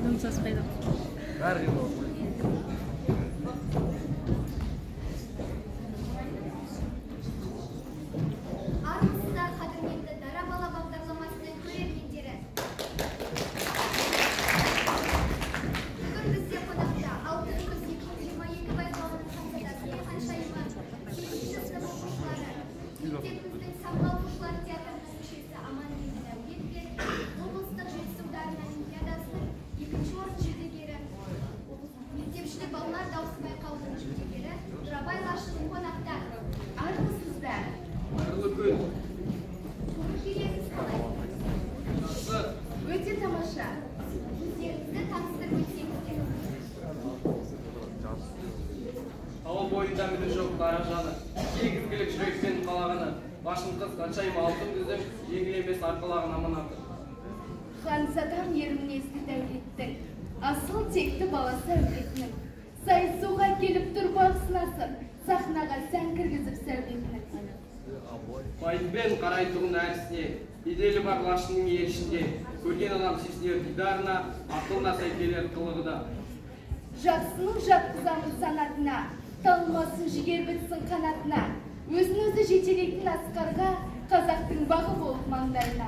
Дым саспайды. Бәрі қиналады. Армысыздар, қадірменді «Дара бала» бағдарламасының көрермендері. Бүгін бізде қонақта «Алтын күз 2022» байқауының ханзадасы мен ханшайымы, 8 сынып оқушылары, мектебіміздің «Самғау» оқушылар театрының мүшесі Амангелді Дәулет пен облыстық «Жетісу дарын» олимпиадасының екінші орын жүлдегері, мектепішілік балалар дауысы байқауының жүлдегері Нұрабай Лашын қонақта. Армысыздар! Қайырлы күн. Көңіл күйлеріңіз қалай? Жақсы. Өте тамаша. Өздеріңізді таныстырып өтсеңіздер. Тауы бойында міне жоқ дара жаны. Кең ізгілік жүрекпен қалағаны. Лашын қыз ханшайым, алтын күздің жеңіл емес арқалаған аманаты. Ханзадам ер мінезді Дәулеттің, асыл текті баласы әулетінің. Сайысуға келіп тұр бақ сынасып, сахнаға сән кіргізіп сәулетінің. Байыппен қарайтұғын әр ісіне, беделі бар лашынның ел ішінде. Көрген адам сүйсінер дидарына, ақылына сай келер қылығы да. Жақсының жатқызамын санатына, талмасын жігер бітсін қанатына. Өзін өзі жетелейтін асқарға, қазақтың бағы болып маңдайына.